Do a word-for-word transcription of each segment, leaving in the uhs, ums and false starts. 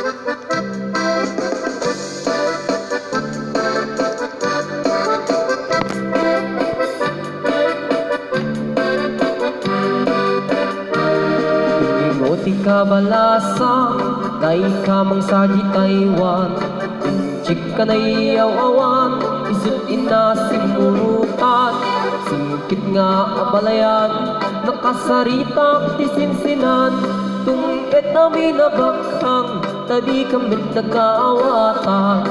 Immuna ti kabalasang, dayta mangsa di Taiwan. Inchik a naiyaw-awan, isut' inna simmurutan. Singkit nga abalayan, nakasaritak ti sinsinan. Tung-ed amin a bakkang, ta dikami nagkaawatan.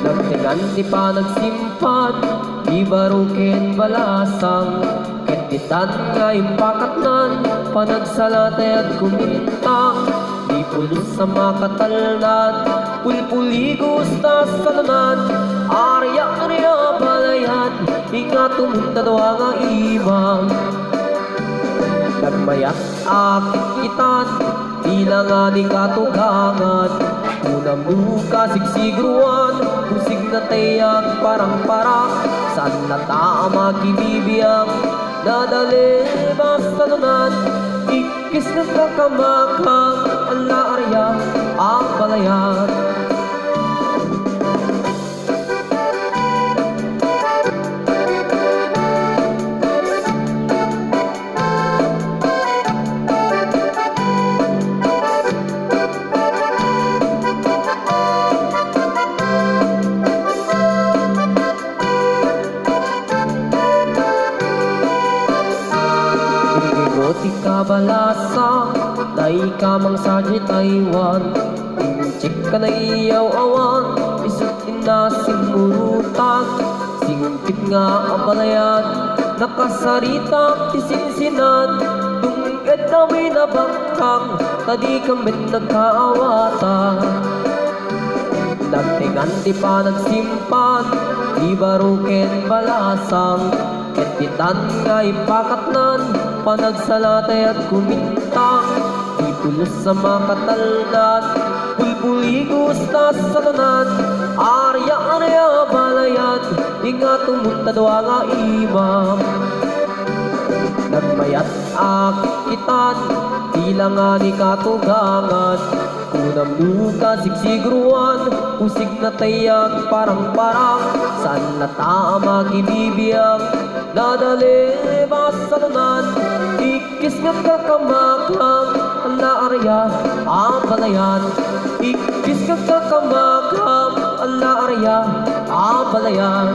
Nagtengan ti panagsimpan, di baro ken balasang. Ket ditan nga impakatnan, panagsala ti agkumintang. Di pulos a makatalnan, pulpuligos ta salunan. Arya, arya, balayan, ingatom ta dua nga imam. Nagmayat a kitkitan, bilang a ni katugangan. Kunam no kasigsigruan, kusig na ti agparangparang. Saan latta a makibibiang, nadalem a salunan. Ikkis nga kakamakang, ala, arya, abalayan. Immuna ti kabalasang, dayta mangsa di Taiwan. Inchik a naiyaw-awan, isut' inna simmurutan. Singkit nga abalayan, nakasaritak ti sinsinan. Tung-ed amin a bakkang, ta dikami nagkaawatan. Nagtengan ti panagsimpan, di baro ken balasang. Ket ditan nga impakatnan, panagsala ti agkumintang. Di pulos a makatalnan, pulpuligos ta salunan. Arya, arya, balayan, ingatom ta dua nga imam. Nagmayat a kitkitan, bilang a ni katugangan. Kunam no kasigsigruan, kusig na ti agparangparang. Saan latta a makibibiang, nadalem a salunan. Ikkis nga kakamakang, ala, arya, abalayan. Ikkis nga kakamakang, ala, arya, abalayan.